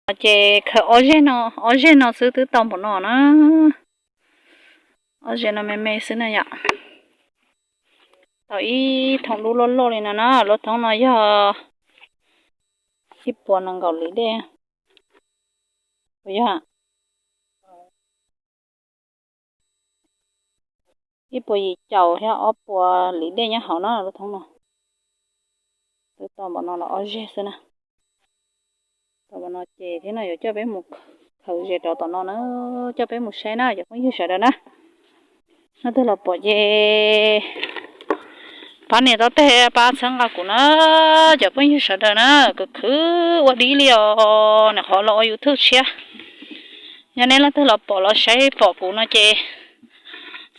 Ces khaws ob zeg no, ob zeg no xwb twb tau npaum no na. Ob zeg no me me xwb na yom. Tau ib thooj dub loj loj li no na, lub thoob no yog ib puas nees nkaum lis dej. Puas yog? Ib puas yim caum thiab ob puas lis dej nyob hauv na lub thoob no. Twb tau npaum no los ob zeg xwb na. Tau npaum no ces thiab no yuav coj peb mus khaws ze rau tom no na, coj peb mus saib na cov phooj ywg sawv daws na. Leej twg los pom ces pab nias taub teg pab txhawb nqa kuv na, cov phooj ywg sawv daws na, kuv khwv ua dib li os, nws qhov los ua YouTube tshiab. Yog nej leej twg los pom los saib pom kuv no ces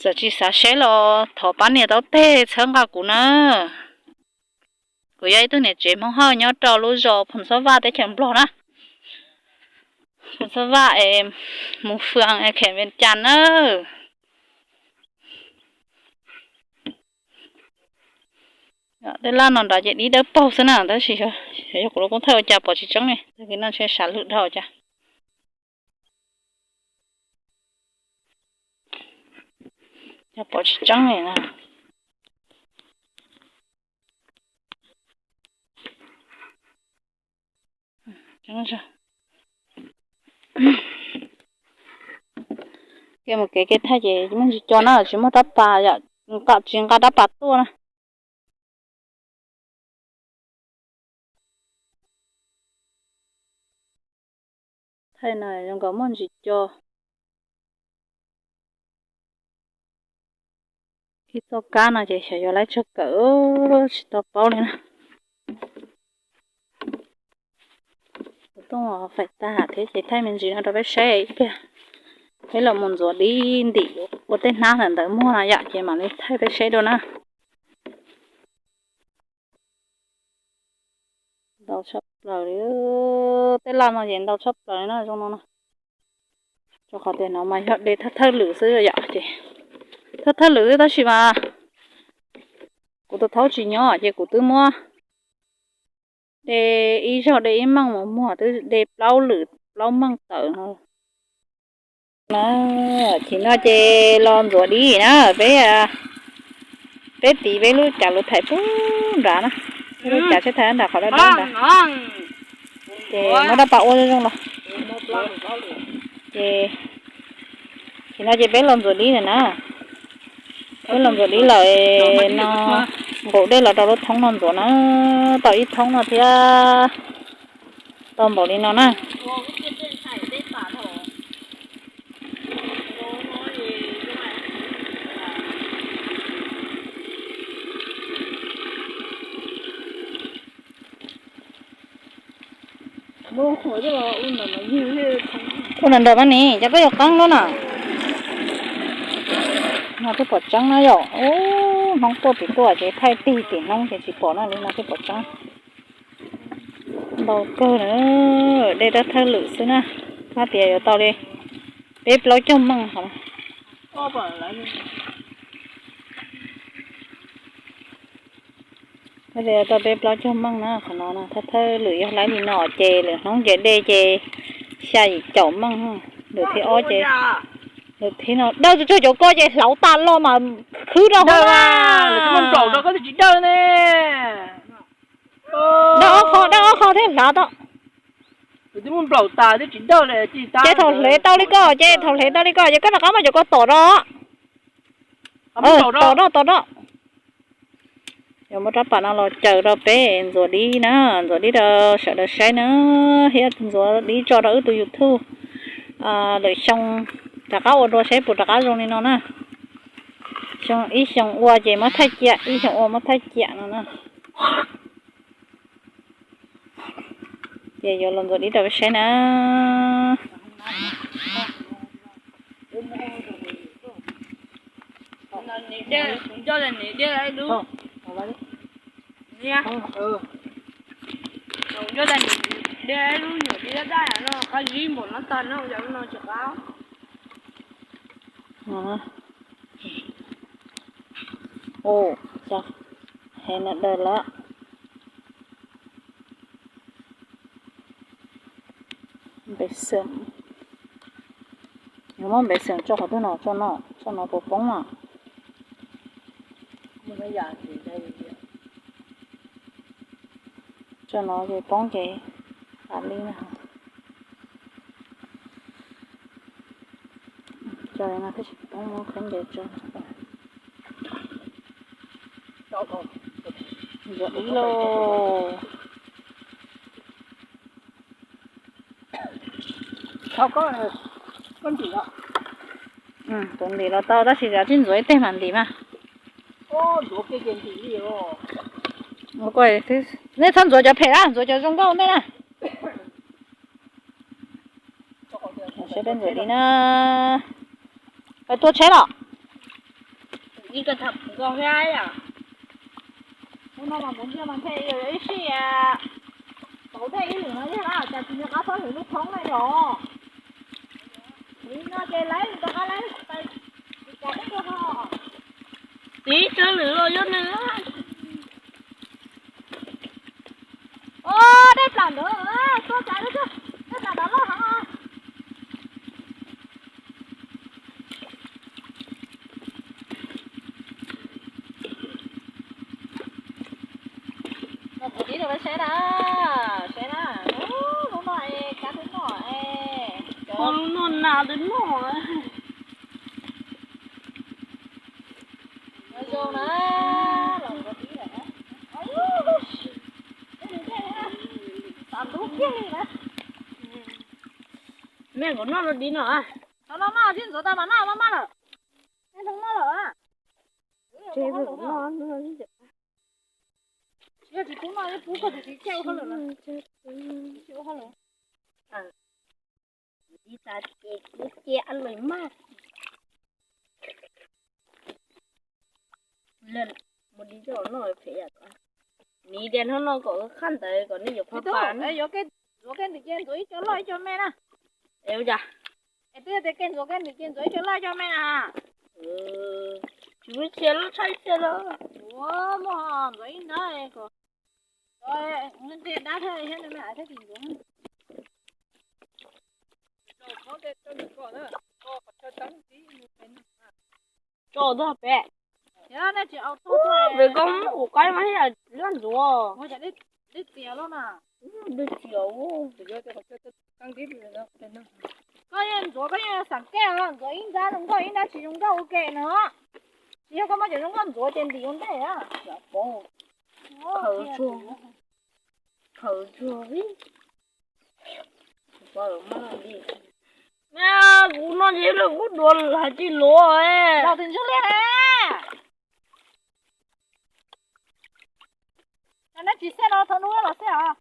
txawm tsis xav saib los thov pab nias taub teg txhawb nqa kuv na. Kuv yog ib tug niam tsev Hmoob Hawj nyob rau lub zos Phoos Xab Vaj teb chaws Nplog na. Phoos Xab Vaj es mus Fwm es Khem Vees Cas na. Tej laj no nrad ces dib dawb paug xwb na, tab sis xyov yog kuv lub koob thaij ua cas pom tsis tseeb li, tag kis no ntshe sam lwm dhau cas. Yog pom tsis tseeb li na. Kev mus kev kev thaij ces muaj ntsis co na, tsis muaj rab pas yom, tsis nqa rab pas tuaj na. Thaij no zoo nkaus muaj ntsis co. Ib txoj kab no ces xyov yuav laib tsawg kawm, tsis tau paub li na. Kuv tuaj faim tag thiab ces thaij me ntsis no rau peb saib ib pliag. Peb los mus ntxuav dib ntim ua tej hnab ntawm ntawd muag no yom, ces mam li thaij peb saib dua na. Ntau tshaj plaws li, tej laj no ces ntau tshaj plaws li na zoo no na. Rau qhov tias no mas yog de thawj thawj lwm xwb yom, ces thawj thawj lwm xwb tab sis mas kuv tus thaub tsis nyob ces kuv twb muab de ib zaug de ib meej mus muag twb de plaub lwm plaub meej tawm no. Chim no ces los ntxuav dib na, peb, peb tiv peb lub cav lus thaim pub nrad na, peb lub cav tsheb thaim nrad qhov dawb dawb nrad. Ces muab rab pas ua zoo zoo los. Ces chim no ces peb los ntxuav dib lawm na. Peb los ntxuav dib lawm no, nqus dej los rau lub thoob no ntxuav na, tau ib thoob no thiab. Tau npaum li no na. Ua ntawm ntawm mas ni, cov koj yuav qeeb lub na. No twb pom tseeb na yom, hnoob tuaj tim tuaj ces thaij tig tim hnoob ces tsis pom na, li no twb pom tseeb. Ntau kawg na, dej rab thawj lwm xwb na, hab tias yuav tau li peb plaub caug meej hov. Hab tias yuav tau peb plaub caug meej na, qhov no thawj thawj lwm yog laib li no ces lwm hnoob nce dej ces xya yim caum meej, lwm thib ob ces, lwm thib no dawb tsuag cov ko ces hlauv tas los mas khwb rau hauv na. Dawb ob qho, dawb ob qho thiab hlav tau. Ces thaum hle tau li ko, ces thaum hle tau li ko ces koj rov qab muab cov ko tom rau. Tom rau, tom rau. Yuav muab rab pas no los caws rau peb ntxuav dib na, ntxuav dib rau sawv daws saib na, thiab ntxuav dib tso rau wb tus YouTube. Lwm xyoo rov qab ua dua saib puas rov qab zoo li no na. Xyoo ib xyoo ua ces muab thaij ciam, ib xyoo ua muab thaij ciam no na. Ces yuav los ntxuav dib rau peb saib na. Ua, heev na daws lawm. Npej xeem, yuav muab npej xeem tso qhov twg no, tso no, tso no puas poob os? Tso no ces poob ces tas li na. Tso li no thiaj tsis poob, muab khaub ncaws tso. Ntxuav ib lauj. Tus ntim los tau tab sis tsam tsis ntxuav ib teg mas ntim mas. Nej txhob ntxuav cov phem na, ntxuav cov zoo nkauj ua ntej na. Saib peb ntxuav li na. Peb tuaj tsheb los. Ib ko tham nkaus thiab yom. Hnub no mas mus ntsia mas ntshe yuav ib sij pauv tej ib lwm no yog cas tsis nco qab txhob hwm lub thoob na yom. Li no ces lawv rov qab lawv tais tsis cas teb tuaj ho. Tiv tsawg lwm los yog nws. Dej plam ntawd, tuaj cas dej plam ntawd loj heev. Los kuv tib tug saib na, saib na, hnub no es kav twb noj es, hnub no nas twb noj. Nyob zoo na, los kuv tib lawm na. Xav ntub kiag li na. Nej kuv noj los dim no. Thaum no noj sib ntxuav tau mas noj maj maj lawm. Nej hlub noj lawm. Yog tsis pub noj, pub koj tus txiv tseg ua hauj lwm na. Tseg ua hauj lwm. Tiv tas ces kuv cia lawm maj. Mus di coj noj phem yam ko. Nim tias hnub no kom khaj ntawd kom nej yuav phaj pa. Ntxuav kev ntawm ces ntxuav ib co loj ib co me na. Es ua cas? Es twb yog tias kev ntxuav kev ntawm ces ntxuav ib co loj ib co me na. Tsis muaj txhia loj tshaj txhia loj. Ua muaj ntxuav ib nrab kom nqi dab thiab thiab me thiab tsis ntxuav. Tso tag pem. Pem koj muab kuv qaib mas yam laj ntxuav. Dej txias. Koj yeej ntxuav koj yeej xav kej os, ntxuav ib nrab zoo nkauj ib nrab tsis zoo nkauj ua ke no. Tsis yog koj muab cov zoo nkauj ntxuav ces ntim ua ntej. Khaws tsuag, khaws tsuag. Kuv no ces lawv kuj duav hais tsis luav. Los tus ntsuj liaj na. Neb tsis xij no thaum hnub los xij os.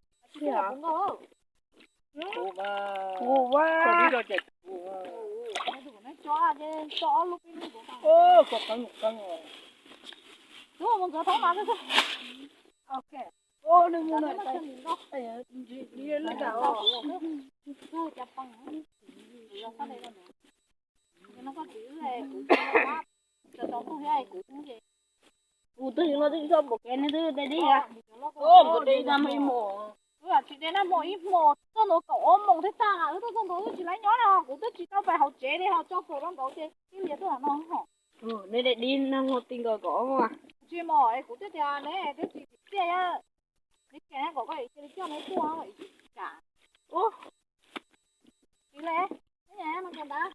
Kuv va. Tus mus ntxuav thoob mas xwb. Ok. Kuv twb no twb txhob pom kev, neb twb de dib a. Kuv de na hmo ib hmos, txog ntua kaum ob moos thiab tag, wb tuaj txog ntua wb tsis laib nyob na, kuv twb tsis tau pais hauv tsev li ho tso kaum rau nraud ces tib lias tuaj no ho. Neb de dib na hmo ti nkaus kaum ob moos. Tsis mos es kuv twb tias neb twb tsis txiaj, neb kem kom koj cia li coj neb tuaj kam. Tsis le, neb no ntag.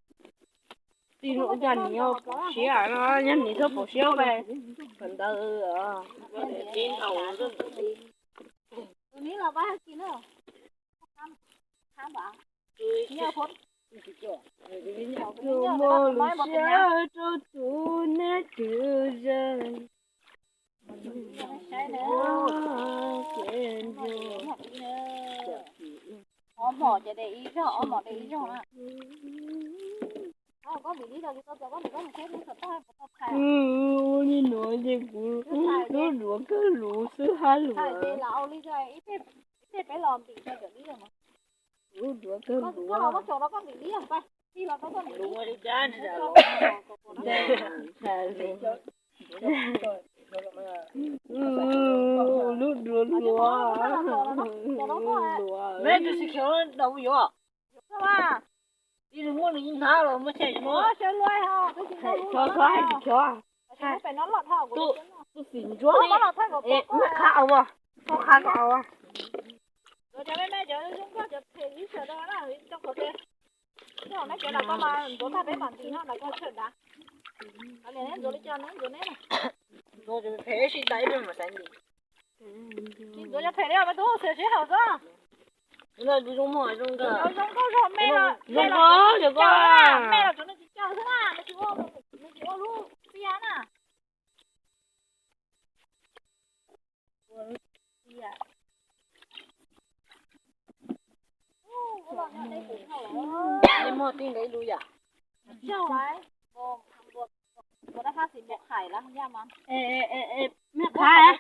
Tij laug cas nim pom siab no, yog nim txhob pom siab pes ntawd. Tus ni los pab kis na. Tus mos lus siab rau tus neb twb ze. Ob hmos ces de ib zaug, ob hmos de ib zaug na. Ua li no ces kuv lub duav kawg luv xwb hab luv. Lub duav kawg luv. Lub duav luv. Luv. Ib lub muab nws ib hnab los muab chais no. Xyov xyov hais tsis xyov. Tus xim ntsuab, mej qhab ua, koj qhab kom ua. Ntxuav cov phem sib tau ib pliag mas xaiv nti. Tsis ntxuav cov phem li, tus xwm sib haum xwb. Zoo nkauj zoo nkauj zog, me los, zoo nkauj zoo nkauj, me los tsuav nws tsis caw xwb na, nws tsis ua, nws tsis ua lub txiaj na. Ua lub txiaj. Ua lub txiaj. Ua lub txiaj. Ua lub txiaj. Ua lub txiaj. Mej qhab,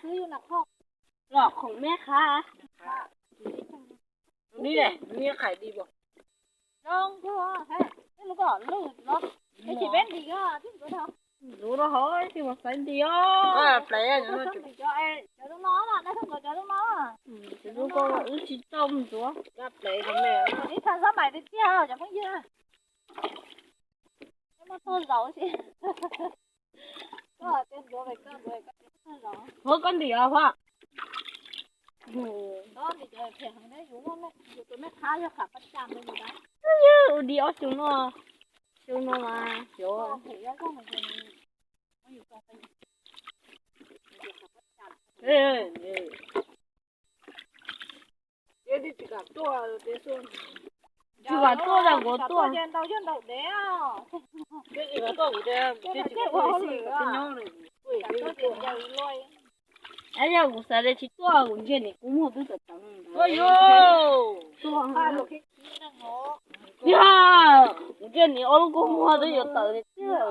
los khoom mej qhab. Nws, nws qhais di pom. Zoo kawg, ej, lub ko lwj no, es tsis peb ntim ko, tib ntxuav rau. Ntxuav rau hauv, tsis mus xaiv ntim os. Cov no, cov no, cov no wb tsis tau ntxuav. Ib txha xob mais tiag tiag cov phooj ywg. Muaj txoj zaum si. Koj ntxuav, koj ntxuav, koj ntxuav txoj zaum. Hov koj ntim os Phom. Koj ntim cov phem heev, yus, yus tus mej qhab yog qhab pab tsam li. Ua di ob xyoo no, xyoo no mas xyov. Tsis kam tuaj, tsis kam tuaj, tsis kam tuaj. Yog kuv xav tias tsis tuaj, kuv ntsia nim kub muag twb tawm teev. Yog kuv ntsia nim ob lub kub muag twb yuav tawm tiag. Li khiu yuav.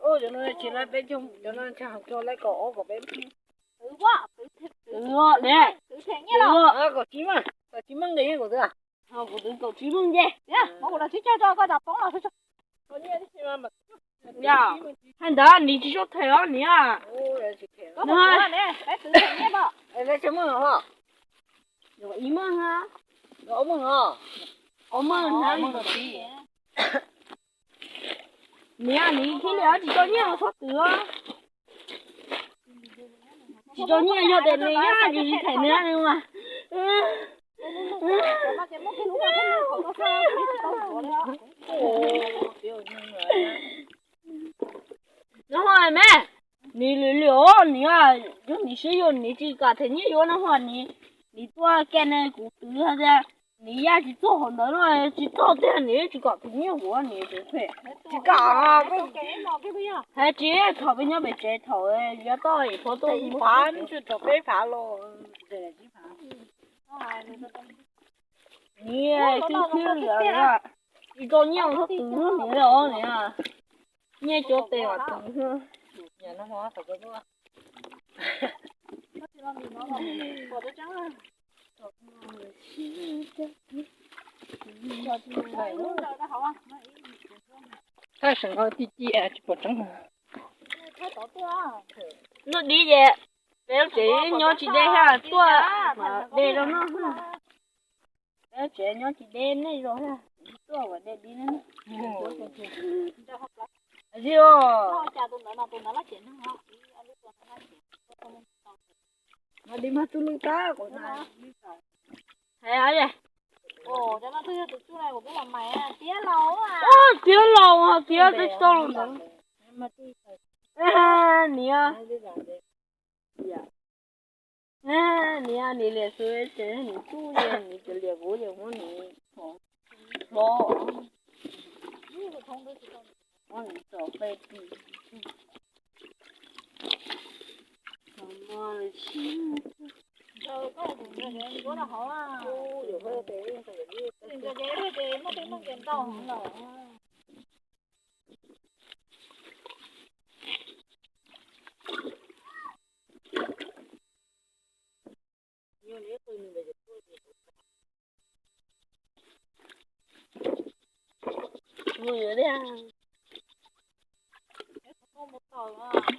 Cov no tsis laib peb cog, cov no tsis hais cog laib kaum ob kaum peb. Twv, twv, kaum tsib meej, kaum tsib meej nqis kuv twv. Kuv twv kaum tsib meej nce. Yog, hais ntawd nim tsis soj them os niam. Ib meej, ob meej na. Niam, nim thiaj li tsis tau nyiaj txhob twv os. Tsis tau nyiaj yog tias nws yaj tsis them nws mas. No ho me, nim lwm lwm os niam, yog nim sib yuav nim tsis kam them nyiaj yuav no ho nim, nim tuaj ke ne kuv twv hais tias nim yaj tsis txog hauv ntawd no, tsis txog tiag nim tsis kam them nyiaj kuv nim tsis phem. Tsis kam, hais tsis thaum peb nyob pem tsev thaum yuav toj ib phav, peb phav los. Nim twb khwb li, tsis tau nyiaj txhob twv niam os niam. Nyiaj cov tes mas twv. Thaj seem no ti ti tsis pom tseeb. Noj dib ces peb lub tsev nyob tsis deb thiab, tuaj mas de rau noj. Peb lub tsev nyob tsis deb nej zoo thiab, tuaj ua de dib ne. Zoo. Mas di mas tsuj lwj tab kuv na. Hais, tiab laus tiab twb tsis tau los ntawd. Niam, niam, niam liam xwb ces nws tsuj ces nws cov liam kuv ces muab nws hlob, muab nws tso peb ti.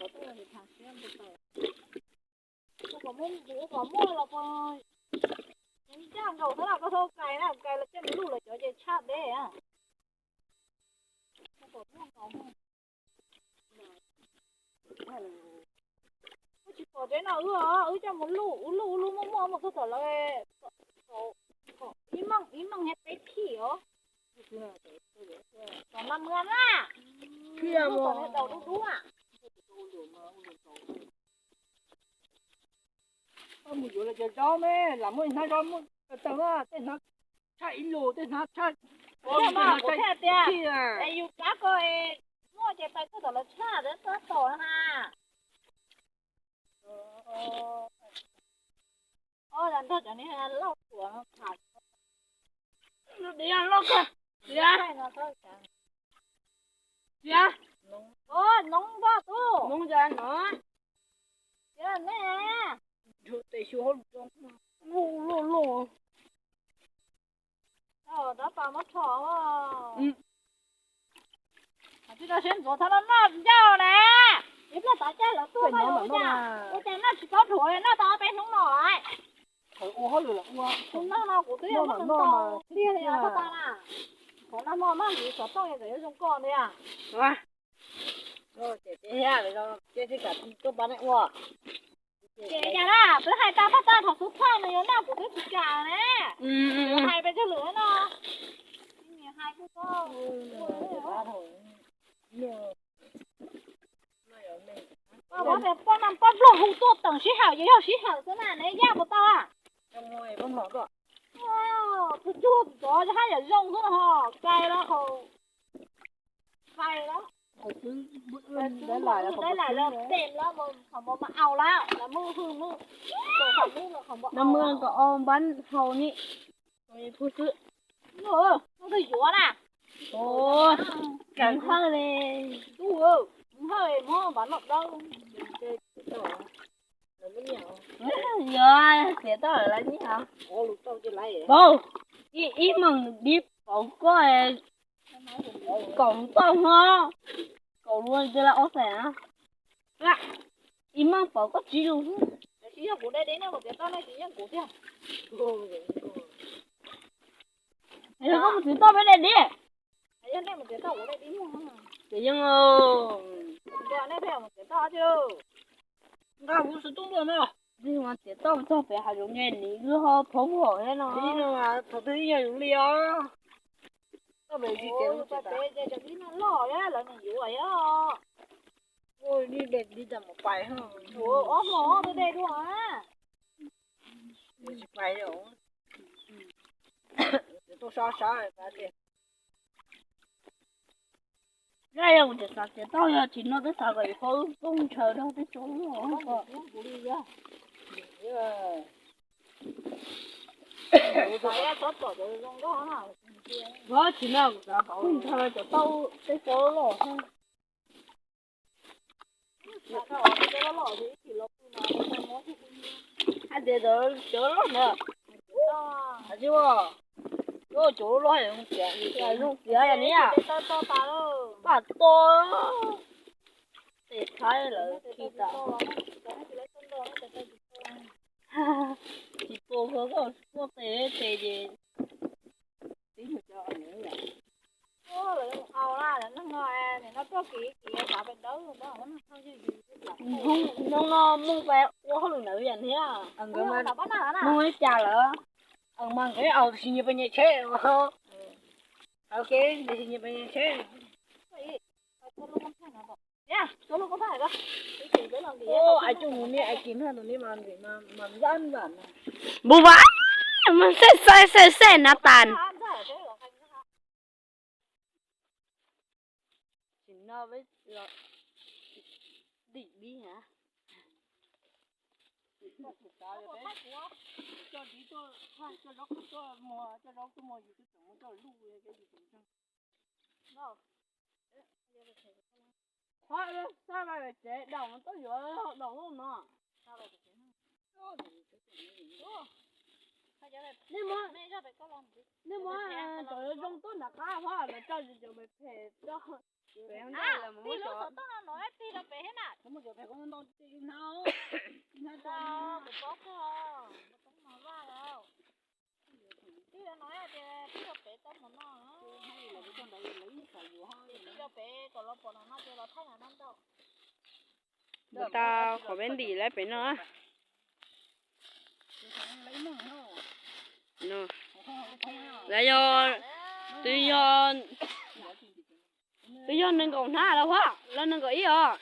Ua kom muaj los ncaj nkaus xwb na, koj txhob kais na, kais los coj mus luj lawm cov ces tshaj deb. Wb tsis pom deb no wb os, wb coj mus luj, wb luj wb lub muaj muaj mus txog tom lawv ib meej ib meej thiab peb khij os. Tom no mws na, luj tom no daus dub dub. Koj mus yuav los cov zaub me, lam muaj ib hnab zaub muaj tawg tawg na, tej hnab tshaj ib lus, tej hnab tshaj, kuv thiaj tias yus kav ko muaj ces pais txog tom lawv tshaj, lawv txhob tom na. Os, nrog cov niag loj tuam no tham. Diav loj kawg. Diav. Diav. Noob npog tub. Noob cas no? Diav ne. Tes xyuas hauj lwm loj loj. Rov pas muab rho. Tsis tau siab ntxuav thaum no noj ncauj na. Ib pliag tov caij lawv tuaj no ua cas, ua cas noj tsis paub dhuav, noj tau ob peb hnub no lawm. Ua hauj lwm los ua, kuv noj no kuv twb yuav muab noj tau tiag li os, koj tau na. Qhov noj hmo maj ntxiv xov tooj txawm yuav zoo koj ntxiv. Ces cas na, twb hais tau paj tag thaum xub thawj nws yuav noj kuv twb tsis kam na. Hais pes tsawg lwm no. Hais kuj tau. Poj no poj nplog hu tuaj teem sij hawm, yog sij hawm xwb na, neb yaj puas tau? Tus tsuag ntxov haj yam zoo xwb no ho, cai los haus, fais los, dai lais los tem los, qhov npau mas aus lawm, los muj hwj muj, qhov muj los qhov npau no muaj kom au npab haus ni. Xwb, no twg yuav na. Ua, kawg hawj li. Hawj muab npab noj dawb. Yog txiav tau lawm lawv nyiaj os. Ib meem dib pauv koj kaum lub tauj hov, kaum lub tis la ob xees na. Ib meem pauv koj tsib lub xwb. Tsis yog kuv de dib, nej mus txiav tauj nej tsis yeej kuv tiag. Yog koj mus txiav tauj peb de dib. Yog nej mus txiav tauj kuv de dib muag. Txiav yeej. Nej pheej mus txiav tauj. Nqa kuv xov tooj tuaj na. Txiav tauj txog pem hav zoov nce nim lub ho phob hom thiab no. Thaum twg ib yam yus li os. Tauj pem tsis txiav, txiav pem ces cov dib no loj thiab lawv nim yuav thiab. Dib de dib tas mus pais. Ob hmo twb de dua. Tsis pais li. Txiav tauj sab sab. Yog kuv tseem xav txiav tauj, yog tsis no twb xav kom yus qhov wb poob ntshaw rau tej tsob loj ko. Tsis no kuv xav kom poob ntshaw cov tauj tej tsob loj. Hais tias cov loj na, cov loj zoo tiav ni, paj to, tes thaib lawv khi tas. Tsis pom koj muaj tes, tes ces tib mus cov. Hnub no mus pab ua hauj lwm ntawd yam thiab. Mus li cas lawm? Mas nkawd au tsis nyiam pes nyem tsheb. Ais tsuj mus ni, ais kis nag tus ni mas ntim mas mas nzab nzam na. Npus vas, mas xej xej xej xej na tas. Tsis no peb los dim dib na. Qhov xab vais tsev daus mas tuaj yuav daus loj no. Nej muab, nej muab cov zoo tuaj nram qab hov, lawv tso cov phem phem tso. Tig lub xov tooj no no tig rau pem thiab na. Kuv paub kawg, kuv toob mos vaj lawm. Tig rau no tias tig rau pem tau mus no. Tig rau pem kom los pom no no ces los thaij no no ntau. Mus tau qhov peb ntim lawm pem no. Lawv yog, twb yog, twb yog nees nkaum hnab lawm hos, lawv nees nkaum ib os.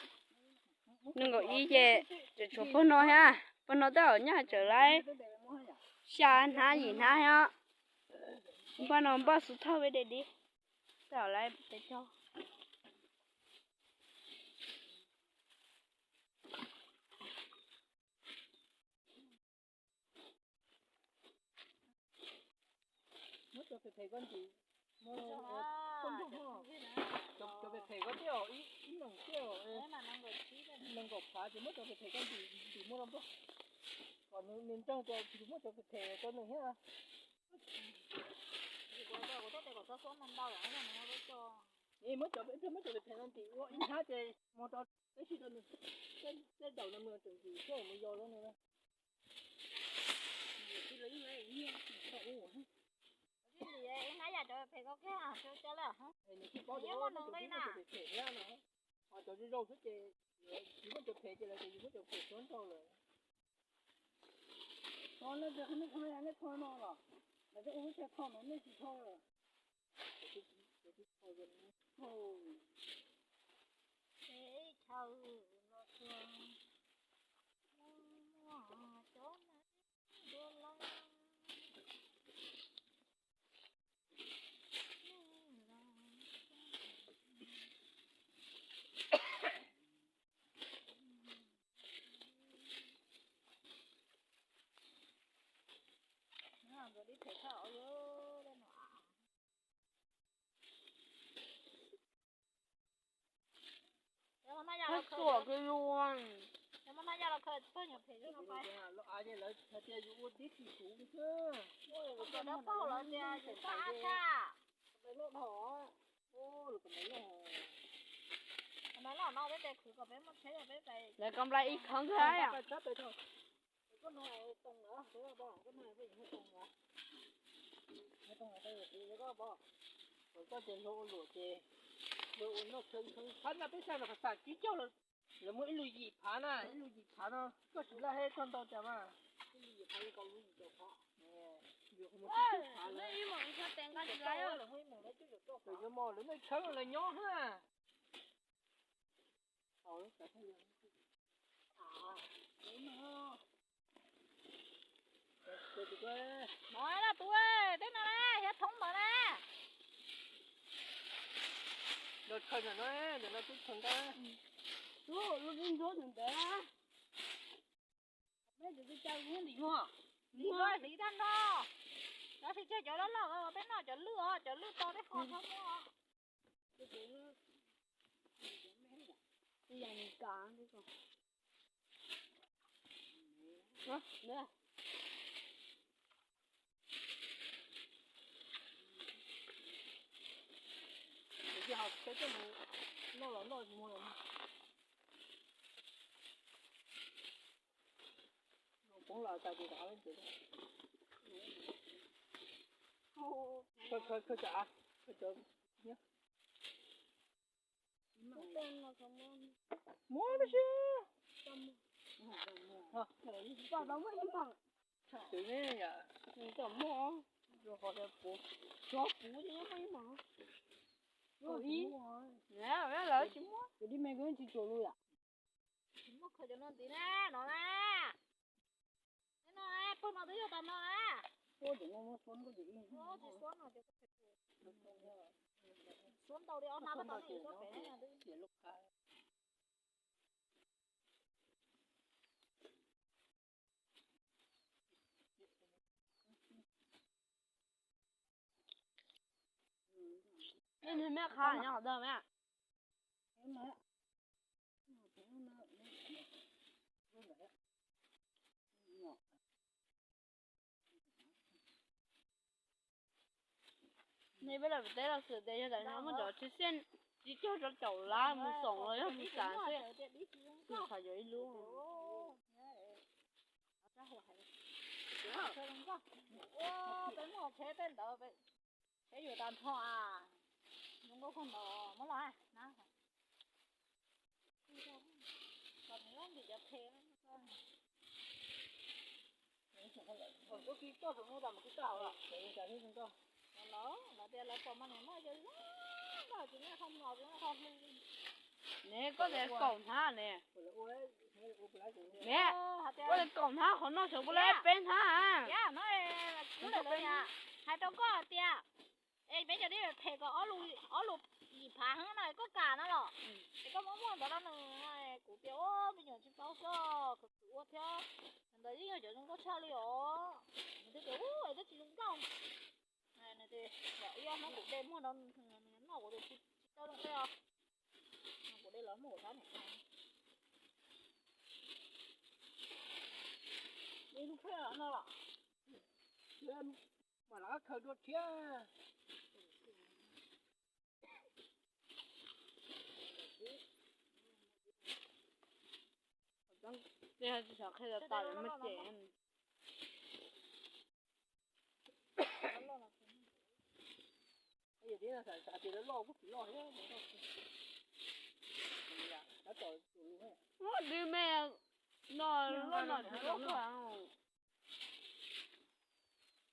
Nees nkaum ib ces tseem tshuav pog no thiab, pog no tej zaum nyaj tseem lawv xya hnab yim hnab thiab. Npaj no npaj xub thawj peb de dib, tej zaum lawv peb caug. Muab cov phem phem koj ntim, cov phem phem koj thiab, ib leeg thiab, nees nkaum phav ces muab cov phem phem koj ntim, ntim muab rau npawg, kom nws ntseeg tias tsis muab cov phem phem rau nws thiab. Muab cov, muab cov phem phem no ntim ua ib hnab ces muag rau, peb sib rau nws, tej daum no mus tseem ntim thiab mus yos rau nws. Ib hnab yam cov phem koj kiag, nws paub tias muaj nws nqi na. Cov zoo zoo xwb ces tsis muab cov phem ces lawv tias yus muab cov phem suab nrog lawm. Tso nej, nej tho no los, lawv twb ua lub tsheb tho no nej tsis tho lawm. Khaws tuam kiag lus. Lawv hais tias yus ua tib tsis kuv xwb. Lawv kom nplai ib khawv kawg. Koj ces luag ua luam ces luag ua noj kheev kheev phab na, peb xav kom xam tsib caug los lawv muaj ib lus yim phav na, ib lus yim phav no koj tsis laj hab txog ntau cas mas. Yuav mus, lawv nej kheev lawv nyob na. No na tus, tej no na, yog thoob ntawd na. Los khaws ntawm no, ntawm no twb khaws ntawd. Lub ntsuab ntawm ntawd. Peb tus tsis caw nyob ntawm no. Nws hliv tag nrho. Tab sis tseg cov loj loj, peb noj cov lwj os, cov lwj to tej qho txhob muab. Poob los tas ces rov qab. Khaws, khaws, khaws cov av, khaws cov nyiab. Muab tib si. Twv ne yom. Muab, rau qhov tias puv, xyov puv ces nyob muaj ib hmos. Ib, lawv tsis muab. Cov dib me ko tsis tsuas lus yom. Tsis muab khaws cov no ntxiv na, no na. Pawg no twb yog tas no na. Tsis suab no, suab ntau li ob hnab koj tau li suab pem. Nej nws me qha nyob qhov ntawd me. Nej peb los pem teb los xwm tias yog tam no muab cov tsis xij Tsis cog rau caum lab mus xoom los yog mus xav xwb. Tus qhov yuav ib lub. Peb muaj tsheb tej ntawd, tsheb yuav tas nrho a. Zoo nkauj kawg nkaus, muab los na. Lawv tias lawv pom mas niam maj zoo nkauj tsis noj qhov mos tsis noj qhov hli. Ne koj tias kaum hnab ne. Ne, koj tias kaum hnab qhov no xyov puas laib peb hnab. Hais rau koj tias, es peb cov dib phem kom ob lus yim phav heev no koj kam no los? Es koj muab muag ntawd rau nws, kuv tias ua me nyuam tsis paub xwb, kuv ua thiab. Ntawd yeej yog cov zoo nkauj tshaj li os. Nws tias ua es twb tsis zoo nkauj. Nws tias ib ob hnub kuv de muag rau nws noj kuv tias tsis tau zoo tej os. Kuv de los muag kuv sab niam. Ib lub pheej no los mam los khaws dua thiab. Tej tsis xav qhia tas tas muaj cem. Yog tias xav tias loj kuj tsis loj thiab. Ua dib me no loj no tsis loj.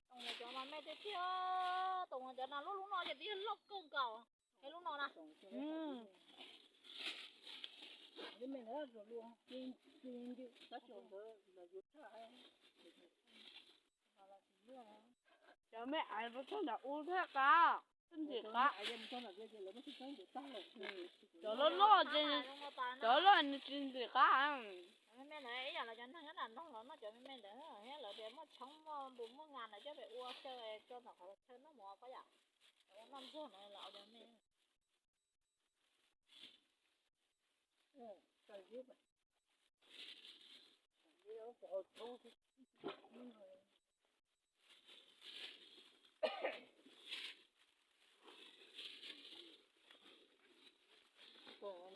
Toom cov mas me tiag tiag, toom cov no lub lub no ces twb yog loj kawg nkaus. Es lub no na. Cov me aiv puas txog nram u thiab qab, txog ntxim qab. Cov loj loj ces, cov loj nws tsis ntxim qab. Me me ntawd ib yam li cov neeg nyob nram nroog los noj cov me me ntawd, lawv tias muaj tshoob muaj npus muaj ngas ntawd coj pem ua xyaw tso ntawm qhov chaw noj mov pob yam, ua noj ntxuag no los cov me.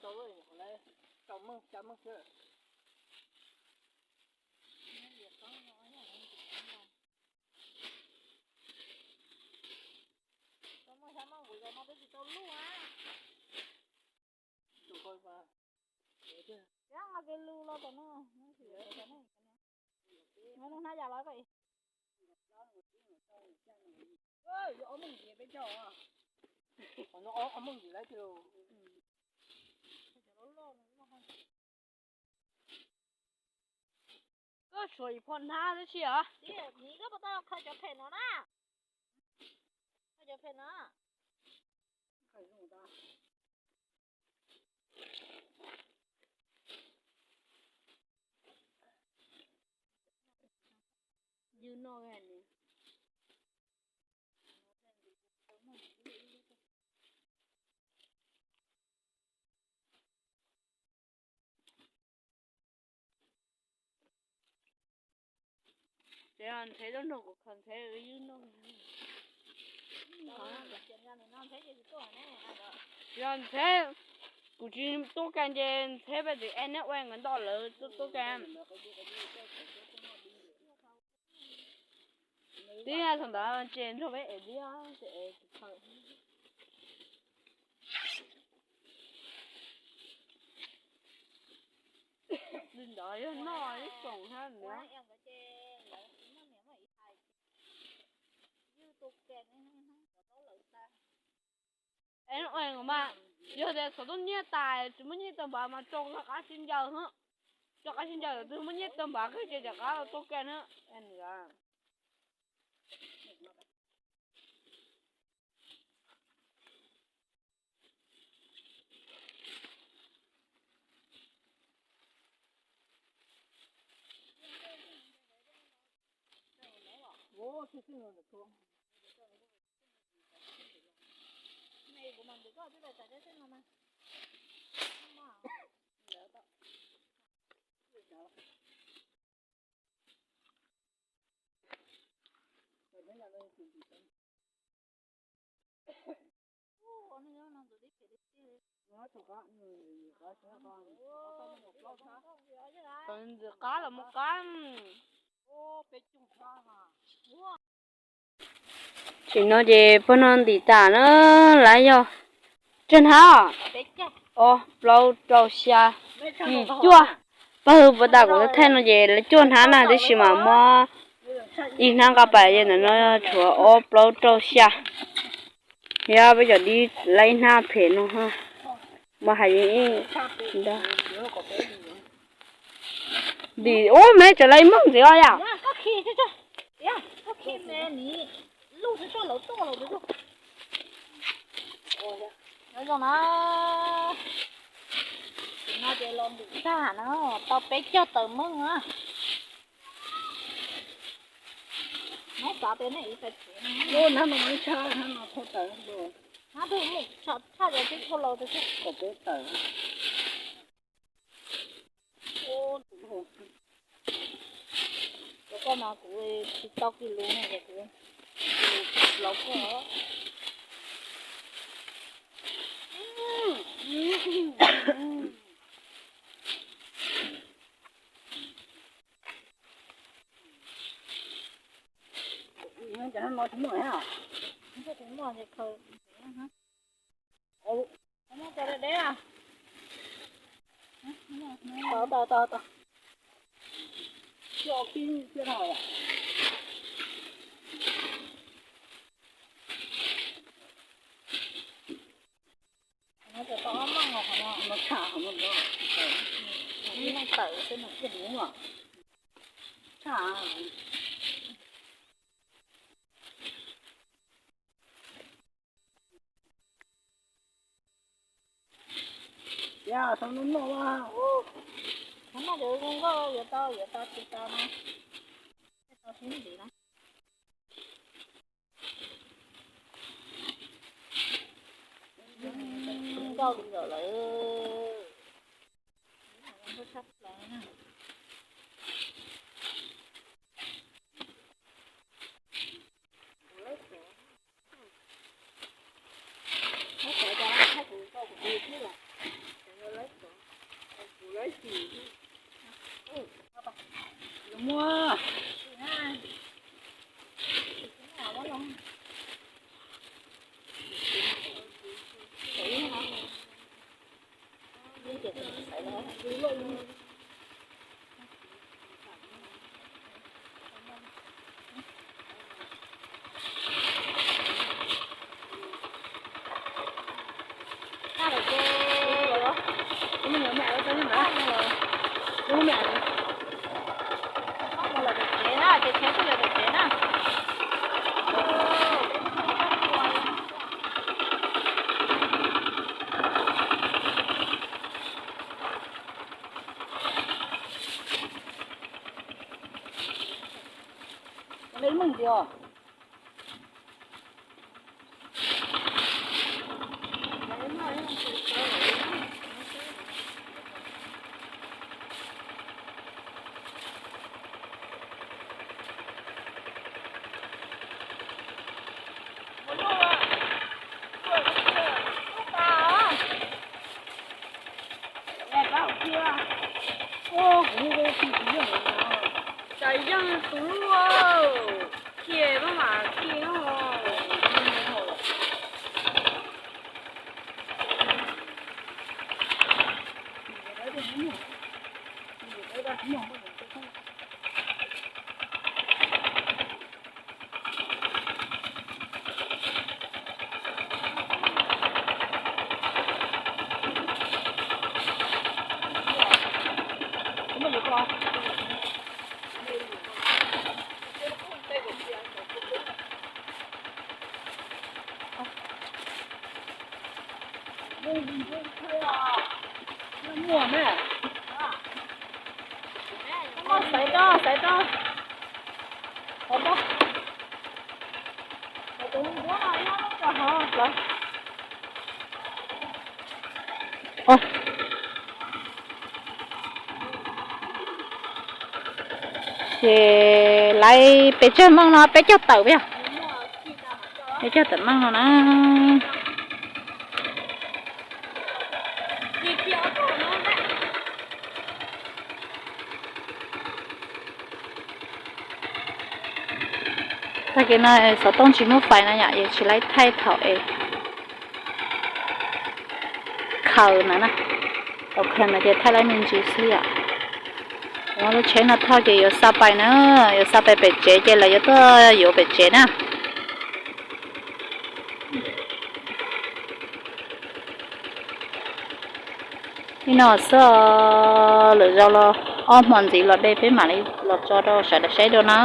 Ntau lawm, rau meej xya meej xwb. Rau meej xya meej kuv zaum no twb tsis tau luj na. Tus ko mas, yog nqa ke lus los tom no, no hnab yam los ko. Yuav ob meej ntxiv peb caug, qhov no ob meej ntxiv lawm tiag. Koj suav ib phom hnab tab sis os. Koj puas tau khaws cov phem no na? Khaws cov phem no. Ywg noj ni. Ces ntxheb tuaj nrog kuv khaws ntxheb wb ywj noj. Yog ntxheb, kuv tsis tuaj kawg ces ntxheb peb tsis es neb ua nkawd nto lawv tuaj tuaj kawg. Tib thaum ntawd ces nrog peb ev dib ces ev tsis tau. Li ntawd yog noj ib xoom thiab ntawd. Es mas, yog tias xov tooj nyiaj tas tsis muaj nyiaj tau npav mas tso qab sib ncaws, tso qab sib ncaws, tus muaj nyiaj tau npav kawg ces rov qab tuaj kawg na. Ntxim qab los mus qab. Tam sim no ces pawg no ntim tas na, lawv yog tsawg hnab? Ob, plaub, rau, xya, yim, cuaj. Pawg puas tas kuv thaij no ces lawv cuaj hnab na, tab sis mas muab ib hnab nqa pais ces ntawm no tshuav ob, plaub, rau, xya. Yog peb cov dib lawv ib hnab phem no, mas hais ntawd. Ntim ub me tseem lawv ib meej ntxiv os yom. Nyob zoo na, tam sim no ces los ntim tag na, tau peb caug tawm meej na. Nab xav tias nej ib tag tsev no, hnab no tshaj, hnab no thauj tawm, hnab twg mus tshaj cov twb thauj laus tiag thiab. Kaum peb tawm. Rau koj mas kuv tsis tau kis lus no ces kuv laus koj. Cov no tsis muaj thiab. Tsis muaj ces khaws. Tau, tau, tau, tau. Coj kib thiab no. No tau ob meej os, qhov no tshaj, qhov no ib meej tawm xwb no. Tshaj. Yog, tau noj noj, tau noj ces zoo nkauj, yuav tau, yuav tau tsis tau no, tau sib ntim na. Zoo nkauj li lawm lawm. Tsam yeej tus lub, khia maj mam khia. Xaiv rau, xaiv rau. Ces lawv pes tsawg meej no, peb caug tawm puas yog? Peb caug tawm meej no na. Tag kis no xov tooj tsis muaj fais no yom, yus tsis laib thaij thaum es khaws na na. Thaum khaws no ces thaij laib me ntsis xwb yom. Muab lub tsheb no thauj ces yuav xa pais na, yuav xa pais pem tsev ces lawv yuav tuaj yuav pem tsev na. Ib no xwb, lwm zaus los ob hmo ntxiv los de peb mam li los tso rau sawv daws saib dua na.